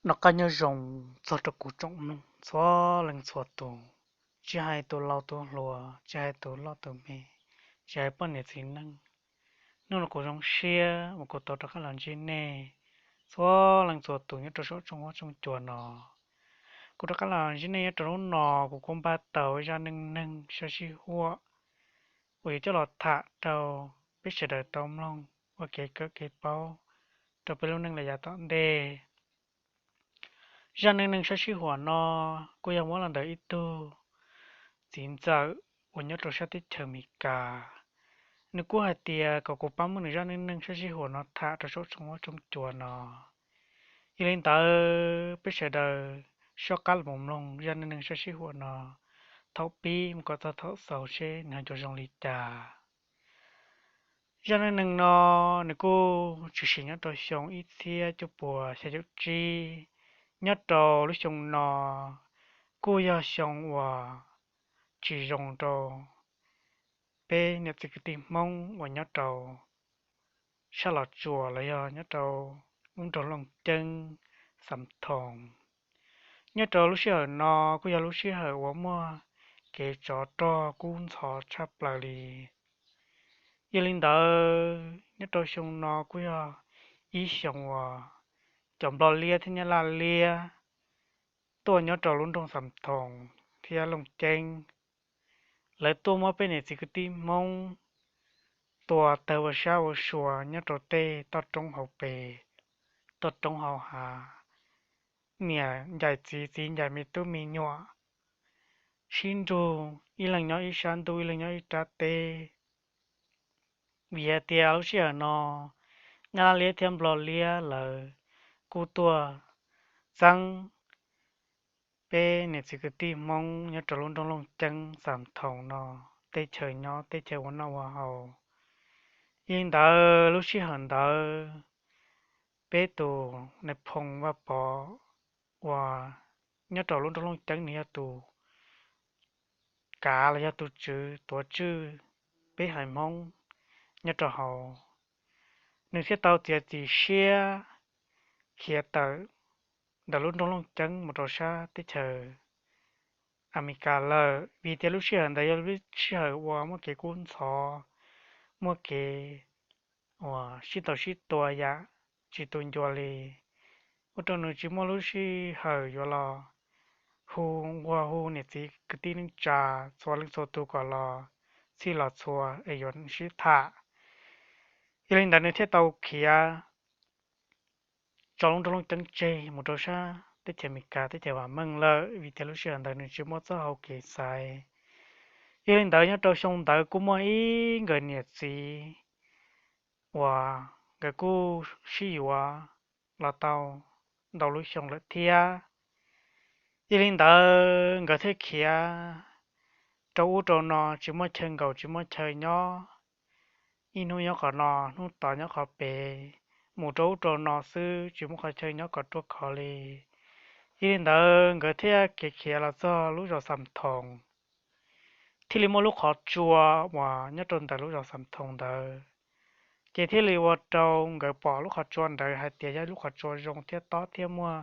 Noj qab nyob zoo txog rau kuv tsoom mloog txhua leej txhua tus, tsis hais tus laus tus hluas, tsis hais tus loj tus me, tsis hais poj niam txiv neej. Hnub no kuv zoo siab uas kuv tau rov qab los ntsib nej txhua leej txhua tus nyob rau saum tshooj huab tshooj cua no. Kuv rov qab los ntsib nej nyob rau hnub no, kuv kuj npaj tau zaj neej neeg sab sib huam uas yuav coj los tham rau peb sawv daws tau mloog ua kev kawm kev paub rau peb lub neej los yav tom ntej. Zaj neej neeg sab sib huam no kuj yog muab los ntawm ib tug txiv ntxawm uas nyob rau sab teb chaws Amelikas. Nws kuj hais tias kom kuv pab muab nws zaj neej neeg sab sib huam no tham rau saum tshooj huab tshooj cua no. Yog li ntawd peb sawv daws soj qab los mloog zaj neej neeg sab sib huam no thaum pib mus kom txog thaum xaus seb nws ho yuav zoo li cas. Zaj neej neeg no nws kuj tshwm sim nyob rau xyoo ib txhiab cuaj puas xya caum tsib. Nyob rau lub xyoo no kuj yog xyoo uas tsis zoo rau peb niam txiv kwv tij Hmoob uas nyob rau sab Los Tsuas los yog nyob rau lub nroog Looj Ceeb, Xam Thoos. Nyob rau lub sij hawm no kuj yog lub sij hawm uas muaj kev tsov rog kub ntxhov tshaj plaws li. Yog li ntawd nyob rau xyoo no kuj yog ib xyoo uas cov nplog liab thiab nyab laj liab tuaj nyob rau lub nroog Xam Thoos thiab Looj Ceeb. Lawv tuaj muab peb niam txiv kwv tij Hmoob tua tawg ua sab ua sua nyob rau tej toj roob hauv pes, toj roob hauv hav, niam ncaim txiv, txiv ncaim me tub me nyuam, sib nrug ib leeg nyob ib sab ntuj ib leeg nyob ib rab teb. Vim hais tias lub sij hawm no nyab laj liab thiab nplog liab lawv kuj tuaj txeeb peb niam txiv kwv tij Hmoob nyob rau lub nroog Looj Ceeb, Xam Thoos no tej chaw nyob tej chaw ua noj ua haus. Yog li ntawd lub sij hawm ntawd peb tus nais phoo Vaj Pov uas nyob rau lub nroog Looj Ceeb nws yog tus kav los yog tus tswv tuav tswj peb haiv Hmoob nyob rau hauv. Nws thiaj tau txiav txim siab khiav tawm ntawm lub nroog Looj Ceeb mus rau sab teb chaws Amelikas lawm, vim tias lub sij hawm ntawd yog lub sij hawm uas muaj kev kub ntxhov, muaj kev uas sib ntaus sib tua yam tsis tu ncua li, ua rau nws tsis muaj lub sij hawm yuav los hu, nquag hu niam txiv kwv tij neej tsa txhua leej txhua tus kom los txhij los txhua es yuav sib tham. Yog li ntawd nws thiaj tau khiav tso lub nroog Looj Ceeb tseg mus rau sab teb chaws Amelikas teb chaws vam meej lawm, vim tias lub sij hawm ntawd nws tsis muaj txoj hau kev xaiv. Yog li ntawd nyob rau xyoo ntawd kuj muaj ib nkawd niam txiv uas nkawd kuj sib yuav los tau ntau lub xyoo lawm thiab. Yog li ntawd nkawd thiaj khiav rau ub rau no tsis muaj chaw nkaum tsis muaj chaw nyob. Ib hnub nyob qhov no, hnub tod nyob qhov pem, mus rau ub rau no xwb tsis muaj qhov chaw nyob kom ruaj khov li. Yog li ntawd nkawd thiaj kev khiav los txog lub zos Xam Thoos, thiaj li muaj lub qhov tsua uas nyob rau ntawm lub zos Xam Thoos ntawd. Ces thiaj li ua rau nkawd pom lub qhov tsua ntawd hais tias yog lub qhov tsua zoo thiab tob thiab muaj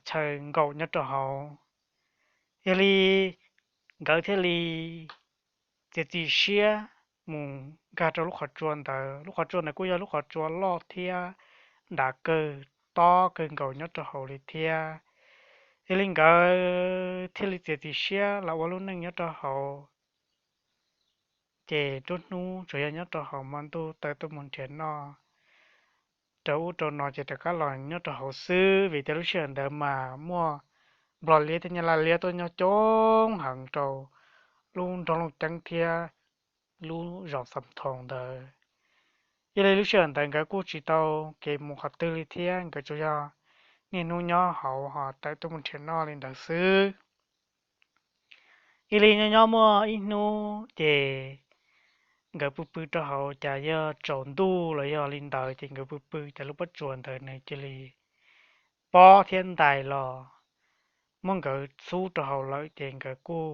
chaw nkaum nyob rau hauv. Yog li nkawd thiaj li txiav txim siab mus nkag rau lub qhov tsua ntawd. Lub qhov tsua ntawd kuj yog lub qhov tsua loj thiab dav kawg, tob kawg nkaus nyob rau hauv li thiab. Yog li nkawd thiaj li txiav txim siab los ua lub neej nyob rau hauv. Ces nruab hnub tsuas yog nyob rau hauv, hmo ntuj tawm tuaj mus nrhiav noj rau ub rau no ces rov qab los nyob rau hauv xwb, vim tias lub sij hawm ntawd mas muaj nplog liab thiab nyab laj liab tuaj nyob coob heev rau lub nroog Looj Ceeb thiab lub zos Xam Thoos ntawd. Yog li lub sij hawm ntawd nkawd kuj tsis tau kev mus qhov twg li thiab, nkawd tsuas yog niaj hnub nyob hauv ho tawm tuaj mus nrhiav noj li ntawd xwb. Yog li nyob nyob muaj ib hnub ces nkawd pw pw rau hauv, cas yog tsaus ntuj los yog li ntawd ces nkawd pw pw cas lub pob tsuas ntawd nws cia li pob thiab ntais los muab nkawd xub rau hauv lawm, ces nkawd kuj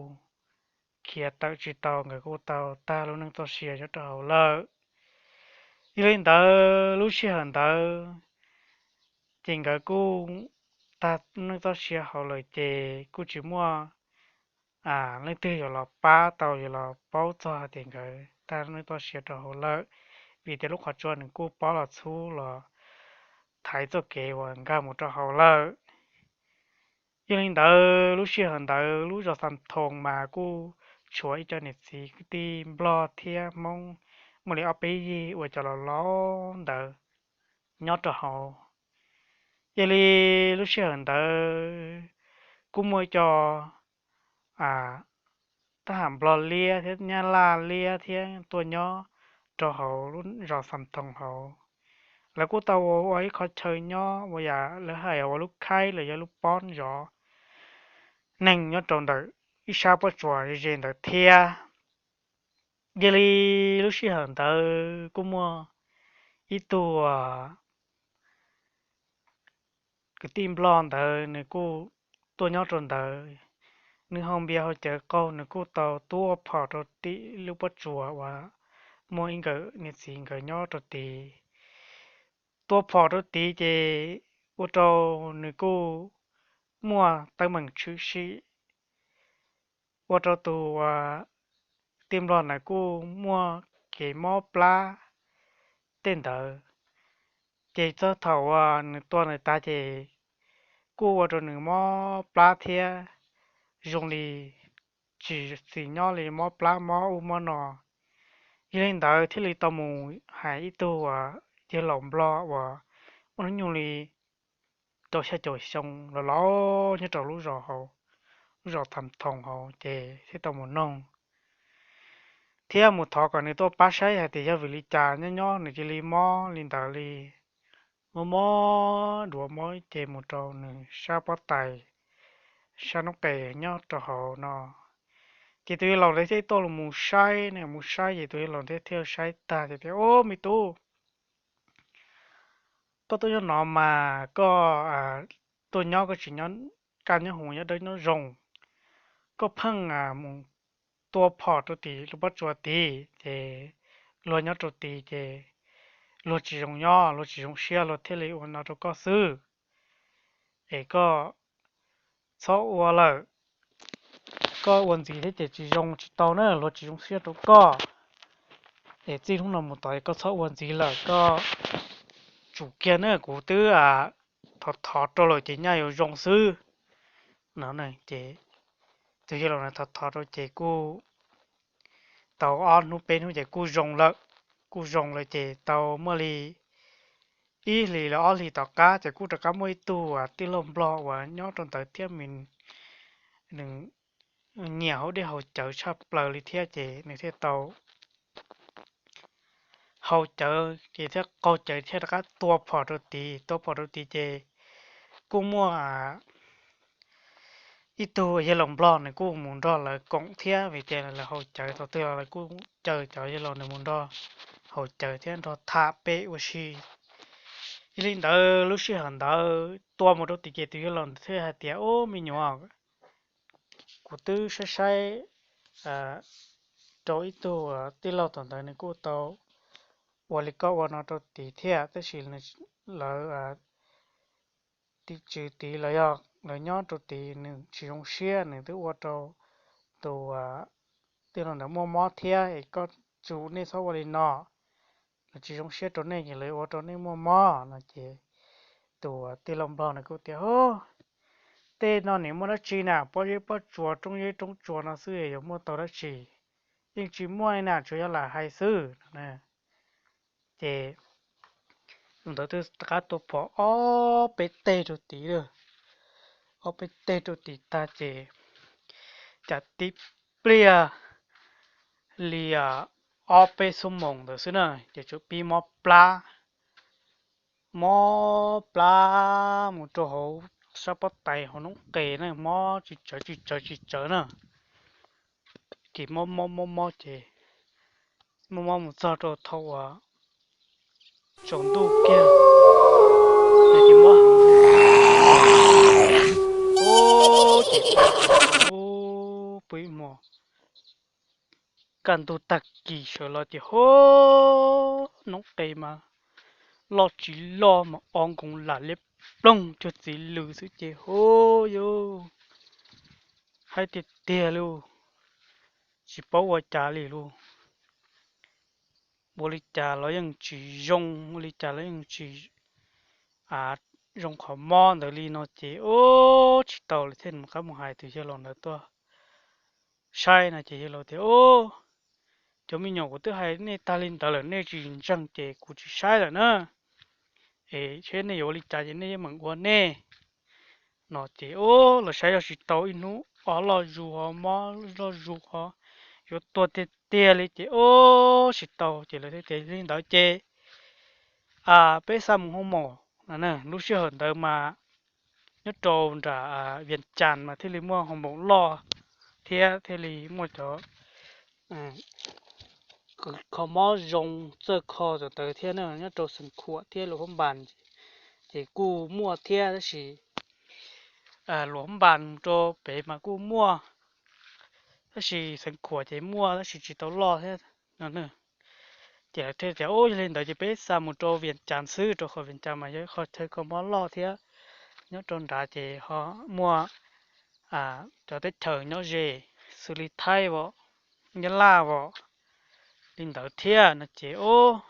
khiav tawm tsis tau, nkawd kuj tau tag lub neej txoj sia nyob rau hauv lawm. Yog li ntawd lub sij hawm ntawd ces nkawd kuj tag neej txoj sia hauv lawm ces kuj tsis muaj leej twg yuav los pab tau, yuav los paub txog hais tias nkawd tag neej txoj sia rau hauv lawm, vim tias lub qhov tsua nws kuj pob los txhub los thaiv txoj kev uas nkag mus rau hauv lawm. Yog li ntawd lub sij hawm ntawd lub zos Xam Thoos mas kuj tshuav ib co niam txiv kwv tij Nplog thiab Hmoob muaj li ob peb yig uas cov laus laus ntawd nyob rau hauv. Yog li lub sij hawm ntawd kuj muaj ib co tab ham Nplog liab thiab Nyab Laj liab thiab tuaj nyob rau hauv lub zos Xam Thoos hauv. Lawv kuj tau ua ib qho chaw nyob uas yam lawv hais ua lub khaib los yog lub pob zov neeg nyob rau ntawm ib sab pob tsuas ze ntawd thiab. Yog li lub sij hawm ntawd kuj muaj ib tug kwv tij Nplog ntawd nws kuj tuaj nyob rau ntawd, nws haus npias haus cawv qaug nws kuj tau tuaj phom rau tim lub pob tsuas uas muaj ib nkawm niam txiv nkawd nyob rau tid. Tuaj phom rau tid ces ua rau nws kuj muaj teeb meem tshwm sim, ua rau tus uas tij Nplog ntawd kuj muaj kev mob plab tej ntawd. Ces txog thaum uas nws tua ntawd tas ces kuj ua rau nws mob plab thiab, zoo li tsis txim nyob li, mob plab mob ub mob no. Yog li ntawd thiaj li tau mus hais ib tug uas yawg laus Nplog uas muaj hnub nyoog li rau xya caum xyoo los laus nyob rau lub zos hauv, lub zos Tham Thoos hauv ces thiaj tau mus noog thiab mus thov kom nws tuaj pab saib hais tias yog vim li cas nyob nyob nws cia li mob li ntawd li. Mob mob duav mob ces mus rau nws sab pob tais, sab noob qes nyob rau hauv no. Ces tus yawg laus ntawd thiaj tuaj los mus saib, mus saib ces tus yawg laus ntawd thiaj saib tag ces tias, Ub, me tub, koj tuaj nyob no mas koj tuaj nyob koj tsis nyob kaj nyob huv nyob dawb nyob zoo, koj pheej mus tua phom rau tim lub pob tsuas tid ces luag nyob rau tid ces luag tsis zoo nyob, luag tsis zoo siab, luag thiaj li ua no rau koj xwb. Es koj txhob ua lawm, koj ua ntxiv thiab ces tsis zoo tsis tau na, luag tsis zoo siab rau koj. Es txij hnub no mus tod koj txhob ua ntxiv lawm, koj tsum kiag na, kuv twb thov thov rau lawm ces nyaj yuav zoo xwb no. Ces tus yawg laus na thov thov rau ces kuj tau ob hnub peb hnub ces kuj zoo lawm. Kuj zoo lawm ces tau muaj li ib hlis los ob hlis tom qab ces kuj rov qab muaj ib tug tij laug Nplog uas nyob rau ntawd thiab, nws nyiam haus dej haus cawv tshaj plaws li thiab ces nws thiaj tau haus cawv ces thiaj qaug cawv thiaj rov qab tua phom rau tid. Tua phom rau tid ces kuj muaj ib tug yawg laus Nplog nws kuj mus nrog lawv koom thiab, vim tias lawv haus cawv thaum twg los lawv kuj caw cov yawg laus nws mus nrog haus cawv thiab nrog tham pem ua si. Yog li ntawd lub sij hawm ntawd tua mus rau tim ces tus yawg laus ntawd thiaj hais tias, Ub, me nyuam, kuv twb saib saib rau ib tug tij laug thaum ntawd nws kuj tau ua li koj ua no rau tid thiab, tab sis lawv tim tswv tid los yog lawv nyob rau tid nws tsis zoo siab, nws twb ua rau tus tij laug ntawd muaj mob thiab, es koj tsum nej txhob ua li no, nws tsis zoo siab rau nej ces lawv ua rau nej muaj mob no. Ces tus tij laug Nplog nws kuj tias, Tej no nws muaj dab tsi na, pob zeb pob tsuas roob zeb roob tsuas no xwb yuav muaj tau dab tsi, yeej tsis muaj li na, tsuas yog lam hais xwb no. Ces tus ntawd twb rov qab tua phom ob peb teg rau tid lawm. Ob peb teg rau tid tag ces cas tib pliag li ob peb xuab moos ntawd xwb na ces tsuas pib mob plab, mob plab mus rau hauv sab pob tais hauv noob qes na, mob tsis tsawv tsis tsawv tsis tsawv na. Ces mob mob mob mob ces mob mob mus txog rau thaum uas tsaus ntuj kiag, ces mob heev, ces pw ib hmos, kaj ntug tag kis sawv los ces ho noob qes mas loj tsis loj mas o nkoos lam liab ploog cuag txiv lws xwb ces hu, yus haib tiag tiag li, tsis paub ua cas li lauj. Ua li cas los yeej tsis zoo, ua li cas los yeej tsis, a, zoo qhov mob ntawd li no ces ub tsis tau li thiaj rov qab mus hais tus yawg laus ntawd tuaj saib no ces yawg laus tias, Ub, cov me nyuam, kuv twb hais nej tag li ntawd lawm nej tsis ntseeg ces kuv tsis saib lawm na. Es seb nej yuav ua li cas ces nej yeej meem ua nej no ces ub los saib yog tsis tau ib hnub ob loj zus ho mob loj zus ho yuav tuag tiag tiag li ces ub tsis tau ces lawv thiaj tias li ntawd ces, a, peb xa mus hoo maum. Lub sij hawm ntawd mas nyob rau nram Vias Cas mas thiaj li muaj hoo maum loj thiab thiaj li muaj cov kho mob zoo txawj kho tawm ntawd thiab na, nyob rau Xeev Khuam thiab Luam Phab Npas ces kuj muaj thiab tab sis Luam Phab Npas mus rau pem mas kuj muaj, tab sis Xeev Khuam ces muaj tab sis tsis tau loj thiab no. Ces lawv thiaj tias, Ub, yog li ntawd ces peb xa mus rau Vias Cas xwb, rau qhov Vias Cas mas yog ib qho chaw kho mob loj thiab nyob rau nrad ces ho muaj cov teb chaws nyob ze xws li Thaib os, Nyab Laj os li ntawd thiab no ces ub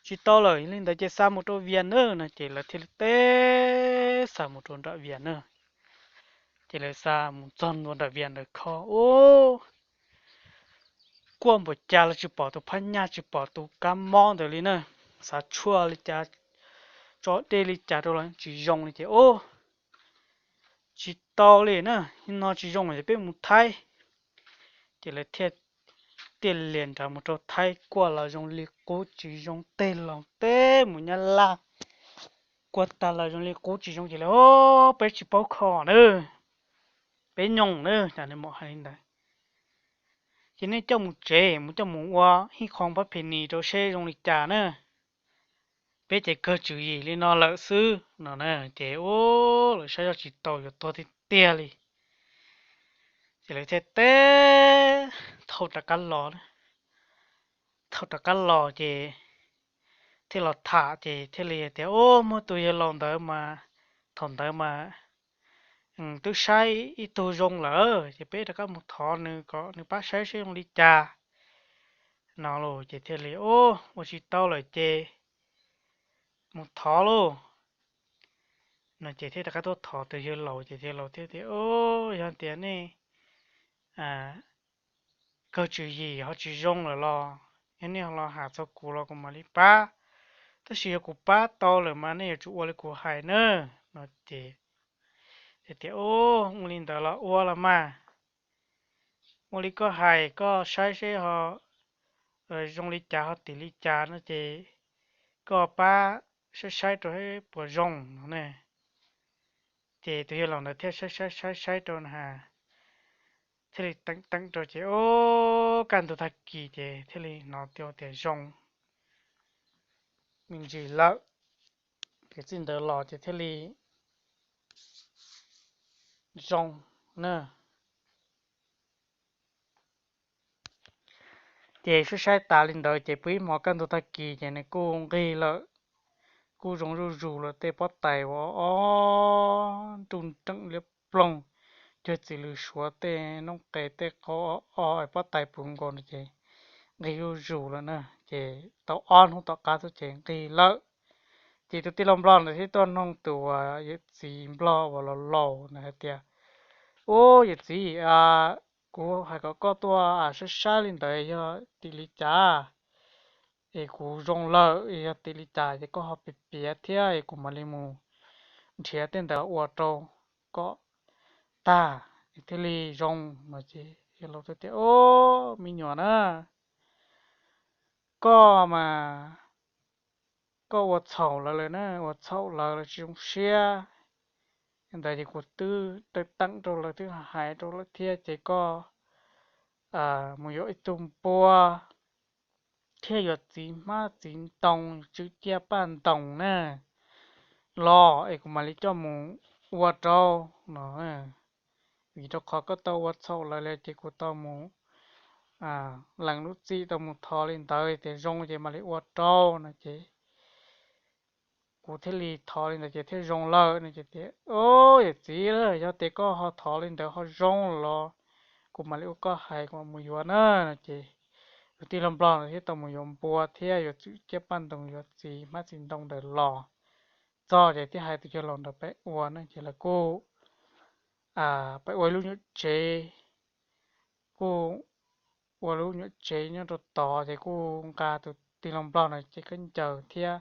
tsis tau lawm, yog li ntawd ces xa mus rau Vias nawb no ces lawv thiaj li teb xa mus rau nram Vias na. Ces lawv xa mus txog ntua nram Vias ntawd kho ub, kuaj npaum cas los tsis pom tus phab nyaj tsis pom tus kab mob ntawd li na. Xav tshuaj li cas, tso dej li cas rau los tsis zoo li ces ub tsis tau li na, no tsis zoo ces peb mus Thaib. Ces lawv thiaj tiaj lias nrad mus rau Thaib kuaj los zoo li qub tsis zoo, tej los teb mus Nyab Laj kuaj tag los zoo li qub tsis zoo ces lawv, Peb tsis paub kho na, peb nyoos na, cas nws mam hais li ntawd. Ces nej coj mus tsev mus coj mus ua hib qho pab phe nis rau seb zoo li cas na. Peb ces kawg tswv yim li no lawm xwb no na. Ces ub lawv saib yog tsis tau yuav tuag tiag tiag li. Ces lawv thiaj teb thauj rov qab los, thauj rov qab los ces thiaj los tham ces thiaj li tias, Ub, muaj tus yawg laus ntawd mas thaum ntawd mas twb saib ib tug zoo lawm ces peb rov qab mus thov nws kom nws pab saib seb zoo li cas no los ces thiaj li, Ub, ua tsis tau lawm ces mus thov lauj no ces thiaj rov qab tuaj thov tus yawg laus ces yawg laus thiaj tias, Ub, yog tias nej kawg tswv yim ho tsis zoo lawm los yog nej ho los hais txog kuv los kuv mam li pab, tab sis yog kuv pab tau lawm mas nej yuav tsum ua li kuv hais na no ces tias, Ub, ua li ntawd los ua los mas, ua li koj hais, koj saib seb ho zoo li cas ho tim li cas no ces koj pab saib saib rau seb puas zoo no ne. Ces tus yawg laus ntawd thiaj saib saib saib saib rau na, thiaj li teem teem rau ces ub kaj ntug tag kis ces thiaj li hnov tias zoo me ntsis lawm. Ces txij ntawd los ces thiaj li zoo na. Ces saib saib tas li ntawd ces pw ib hmos kaj ntug tag kis ces nws kuj nqig lawm, kuj zoo zuj zus lawm, tej pob tais uas o nruj nreem liab ploog cuag txiv lws suav, tej noob qes tej qau o o pob tais puv nkaus no ces nqig zuj zus lawm na. Ces tau ob hnub tom qab xwb ces nqig lawm. Ces tus tij laug nplog ntawd thiaj tuaj noog tus yawm txiv nplog uas laus laus ntawd hais tias, Ub, yawm txiv, kuv hais kom koj tuaj saib saib li ntawd yog tim li cas es kuv zoo lawm, yog tim li cas ces koj ho piav piav thiab es kuv mam li mus nrhiav tej ntawd ua rau kom tag thiaj li zoo no. Ces yawg laus thiaj tias, Ub, me nyuam na, koj mas koj ua txhaum lawv lawm na, ua txhaum lawv lawv tsis zoo siab. Ntawd ces kuv twb teem teem rau lawv, twb hais rau lawv thiab ces koj mus yuav ib tug npua thiab yuav txiv hmab txiv ntoo, tswm ciaj paj ntoos na los es kuv mam li coj mus ua rau no. Vim rau qhov koj tau ua txhaum lawv li ces kuv tau mus lees lub txim tau mus thov li ntawd tias zoo ces mam li ua rau no ces kuv thiaj li thov li ntawd ces thiaj zoo lawm no. Ces tias, O, yawm txiv, yog tias koj ho thov li ntawd ho zoo los kuv mam li ua koj hais, kuv mam mus yuav na no. Ces yus tij laug nplog ntawd thiaj tau mus yuav npua thiab yuav txwm ciab paj ntoos, yuav txiv hmab txiv ntoo ntawd los txog ces thiaj hais tus yawg laus ntawd pab ua na. Ces lawv kuj pab ua lub nyuam tsev, kuj ua lub nyuam tsev nyob rau tod, ces kuj nqa tus tij laug nplog no ces khaub ncaws thiab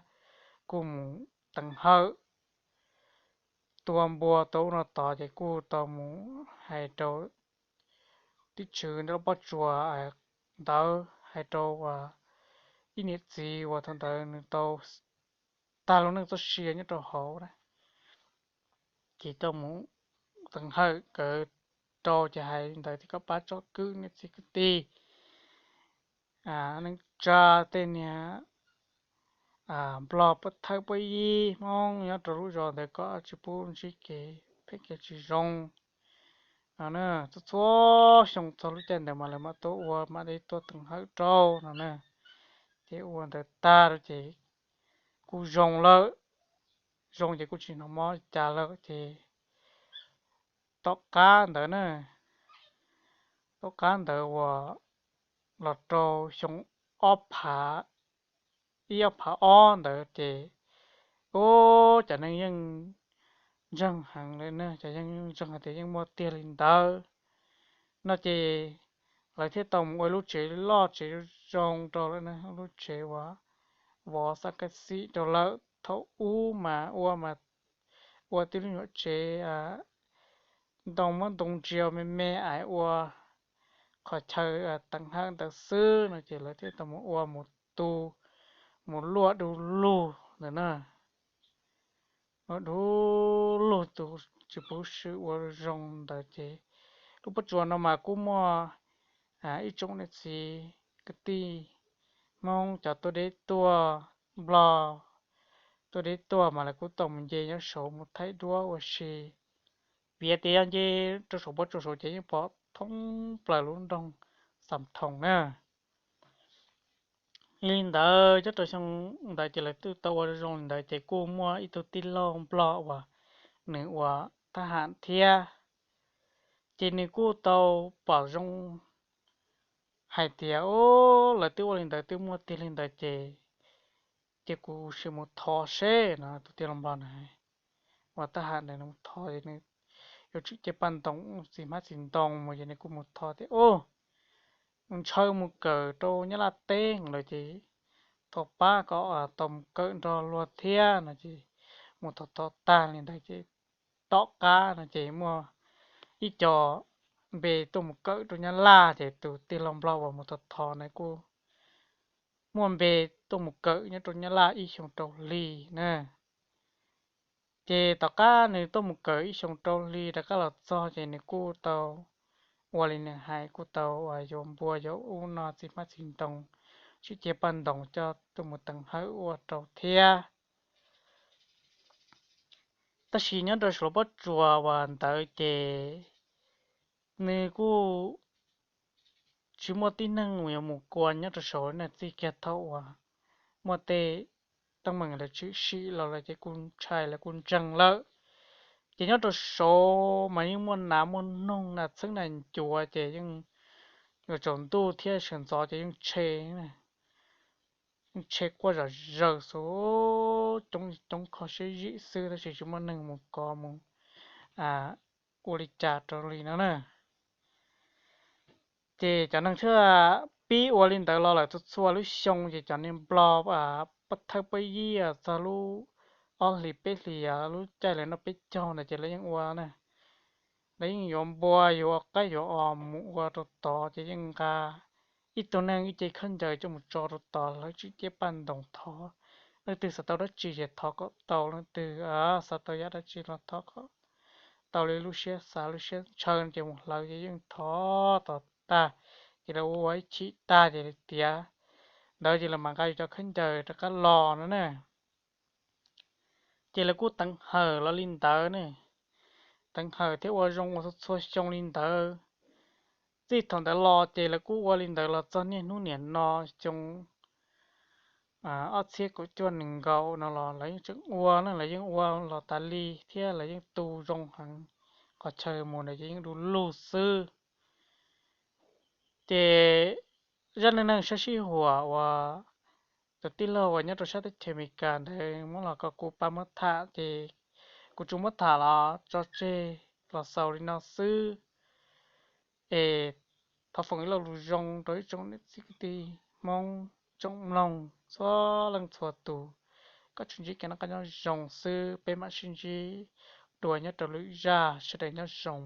kuj mus teev hawm tua npua tua ub no tod, ces kuj tau mus hais rau tib tswv nram lub pob tsuas ntawd, hais rau ib niam txiv uas thaum ntawd nws tau tag lub neej txoj sia nyob rau hauv na. Ces tau mus teev hawm nkawd rau, ces hais li ntawd tias kom pab tsom kwm niam txiv kwv tij neej tsa, tej niag nplog pab thawj pab yig Hmoob nyob rau lub zos ntawd kom tsis pub ntsib kev phem kev tsis zoo no. Txhua txhua xyoo txog lub caij ntawd mas lawv mam tuaj ua, mam li tuaj teev hawm rau no na. Ces ua ntawd tag rau ces kuj zoo lawm, zoo ces kuj tsis hnov mob li cas lawm. Ces tom qab ntawd na, tom qab ntawd uas los rau xyoo ob phav, ib ob phav ob ntawd ces ub, cov neeg yeej ntseeg heev lawm na, cov yeej ntseeg hais tias yeej muaj tiag li ntawd no. Ces lawv thiaj tau mus ua lub tsev loj tsev zoo rau lawm na, lub tsev uas vov xab kaj xim rau lawm. Thaum ub mas ua mas ua tib lub nyuam tsev ntoo muab ntoo ntsia me me ais ua qhov chaw teev hawm ntawd xwb no. Ces lawv thiaj tau mus ua mus tu, mus luaj du lug ntawd na, luaj du lug tu, tsis pub swm ua zoo ntawd. Ces lub pob tsuas no mas kuj muaj ib tsoom niam txiv kwv tij Hmoob cov tuaj deb tuaj, nplog tuaj deb tuaj mas lawv kuj tau mus nce nyob saud mus thaij duab ua si. Vim tias yog nce rau saum pob tsuas saud ces yeej pom thoob plaws lub nroog Xam Thoos na. Li ntawd nyob rau xyoo ntawd ces lawv twb tau ua zoo li ntawd ces kuj muaj ib tug tij laug nplog uas nws ua thab ham thiab, ces nws kuj tau pom zoo hais tias, O, lawv twb ua li ntawd twb muaj tiag li ntawd ces, ces kuv sim mus thov seb no. Tus tij laug nplog na, ua thab ham ntawd nws mus thov ces nws yuav tsum cia paj ntoos txiv hmab txiv ntoo mus ces nws kuj mus thov tias, O, ntshaw mus kawm rau Nyab Laj teb lawm ces thov pab kom tau mus kawm nrog luag thiab no. Ces mus thov thov tag li ntawd ces tom qab no ces muaj ib co npe tuaj mus kawm rau Nyab Laj, ces tus tij laug nplog uas mus thov thov na kuj muaj npe tuaj mus kawm nyob rau Nyab Laj ib xyoo rau hli na. Ces tom qab nws tuaj mus kawm ib xyoo rau hli rov qab los txog ces nws kuj tau ua li nws hais, kuj tau uas yuav npua yuav ub no txiv hmab txiv ntoo, tswm ciab paj ntoos coj tuaj mus teev hawm ua rau thiab. Tab sis nyob rau saum lub pob tsuas uas ntawd ces nws kuj tsis muaj tib neeg uas yuav mus kua nyob rau saud na. Txij kiag thaum uas muaj tej teeb meem lawv tshwm sim los lawm ces kuj ntshai lawv kuj ntseeg lawm. Ces nyob rau saud mas yeej muaj nas muaj noog, nas txheeb nas ncuav ces yeej yuav tsaus ntuj thiab sawv ntxov ces yeej tshe, yeej tshe quaj zom zaws xwb, coob coob kho siab zim xwb tab sis tsis muaj neeg mus kov mus ua li cas rau li no na. Ces cov neeg thiaj pib ua li ntawd los lawm txhua txhua lub xyoo ces cov niag nplog pab thawj pab yig txog lub ob hlis peb hlis lub caij lawv noj peb caug ntawd ces lawv yeej ua na. Lawv yeej yuav npua yuav qaib yuav os mus ua rau tod ces yeej nqa ib tug neeg ib ce khaub ncaws coj mus tso rau tod, lawv tswm ciab paj ntoos thov. Leej twg xav tau dab tsi ces thov kom tau, leej twg xav tau yam dab tsi los thov kom tau li lub siab xav lub siab ntshaw no ces mus hlawv ces yeej thov tod tag, ces lawv ua ib chim tag ces lawv tiav ntawd ces lawv mam nqa yus cov khaub ncaws rov qab los no na. Ces lawv kuj teev hawm los li ntawd ne, teev hawm thiab ua zoo ua txhua txhua xyoo li ntawd. Txij thaum ntawd los ces lawv kuj ua li ntawd los txog niaj hnub niam no, xyoo ob txhiab kaum cuaj nees nkaum no los lawv yeej tseem ua ne, lawv yeej ua los tas li thiab lawv yeej tu zoo heev. Qhov chaw mus ntawd ces yeej du lug xwb. Ces zaj neej neeg sab sij huam uas tus tij laug uas nyob rau sab teb chaws Amelikas ntawd muab los kom kuv pab muab tham ces kuv tsuas muab tham los tso tseg los xaus li no xwb. Es thov foom ib lo lus zoo rau ib tsoom niam txiv kwv tij Hmoob, tsoom mloog txhua leej txhua tus, kom tsuas ntsib kev noj qab nyob zoo xwb, peb mam sib ntsib dua nyob rau lwm zaj, sawv daws nyob zoo.